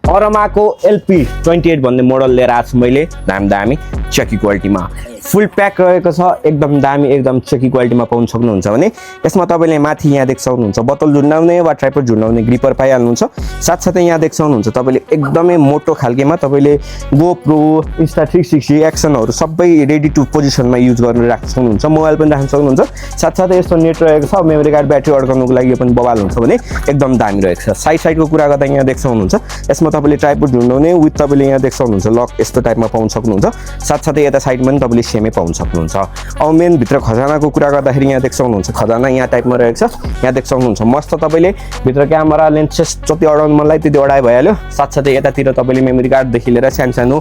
अरोमाको LP28 भन्ने model लिएर आएको छु मैले दामी चेकी क्वालिटीमा फुल प्याक रहेको छ एकदम दामी एकदम चेकी क्वालिटीमा पाउन सक्नुहुन्छ भने यसमा तपाईँले माथि यहाँ देख्न सक्नुहुन्छ बोतल झुन्डाउने वा ट्राइपड झुन्डाउने ग्रिपर पाइहाल्नुहुन्छ साथसाथै यहाँ देख्न सक्नुहुन्छ तपाईँले एकदमै मोटो खालकेमा तपाईँले गोप्रो Insta360 एक्सनहरू सबै रेडी टु पोजिसनमा युज गर्न राख्न सक्नुहुन्छ मोबाइल पनि राख्न सक्नुहुन्छ साथसाथै यस्तो नेट रहेको छ मेमोरी कार्ड ब्याट्री अड्काउनुको लागि यो पनि बवाल हुन्छ भने एकदम दामी रहेको छ साइडको कुरा गर्दा यहाँ देख्न सक्नुहुन्छ यसमा तपाईँले ट्राइपड झुन्डाउने विथ तपाईँले यहाँ देख्न सक्नुहुन्छ लक यस्तो टाइपमा पाउन सक्नुहुन्छ साथसाथै यता साइडमा पनि तपाईँले सेमै पाउन सक्नुहुन्छ अब मेन भित्र खजानाको कुरा गर्दाखेरि यहाँ देख्न सक्नुहुन्छ खजाना यहाँ टाइपमा रहेको छ यहाँ देख्न सक्नुहुन्छ मस्त तपाईँले भित्र क्यामेरा लेन्सेस जति अडाउनु मनलाई त्यति अडाइ भइहाल्यो साथसाथै यतातिर तपाईँले मेमोरी कार्डदेखि लिएर सानो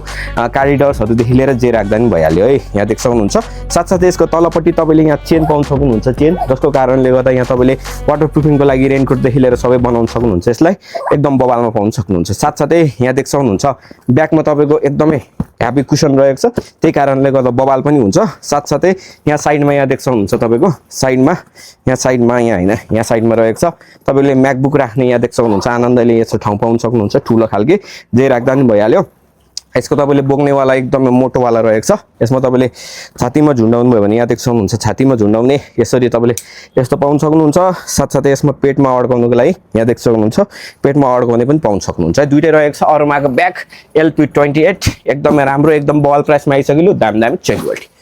कार्डिडर्सहरूदेखि लिएर जे राख्दा पनि भइहाल्यो है यहाँ देख्न सक्नुहुन्छ साथसाथै यसको तलपट्टि तपाईँले यहाँ चेन पाउन सक्नुहुन्छ चेन जसको कारणले गर्दा यहाँ तपाईँले वाटर प्रुफिङको लागि रेनकोटदेखि लिएर सबै बनाउन सक्नुहुन्छ यसलाई एकदम बवालमा पाउन सक्नुहुन्छ साथसाथै यहाँ देख्न सक्नुहुन्छ ब्याकमा तपाईँको एकदमै ह्याप्पी कुसन रहेको छ त्यही कारणले गर्दा बवाल पनि हुन्छ साथसाथै यहाँ साइडमा यहाँ देख्न सक्नुहुन्छ तपाईँको साइडमा यहाँ होइन यहाँ साइडमा रहेको छ तपाईँले म्याकबुक राख्ने यहाँ देख्न सक्नुहुन्छ आनन्दले यस्तो ठाउँ पाउन सक्नुहुन्छ ठुलो खालके जे राख्दा पनि भइहाल्यो यसको तपाईँले बोक्नेवाला एकदमै मोटोवाला रहेको छ यसमा तपाईँले छातीमा झुन्डाउनु भयो भने यहाँ देख्न सक्नुहुन्छ छातीमा झुन्डाउने यसरी तपाईँले यस्तो पाउन सक्नुहुन्छ साथसाथै यसमा पेटमा अड्काउनुको लागि यहाँ देख्न सक्नुहुन्छ पेटमा अड्काउने पनि पाउन सक्नुहुन्छ है दुइटै रहेको छ अरोमाको ब्याग LP28 एकदमै राम्रो एकदम बवाल प्राइसमा आइसक्यो दामी चेक क्वालिटी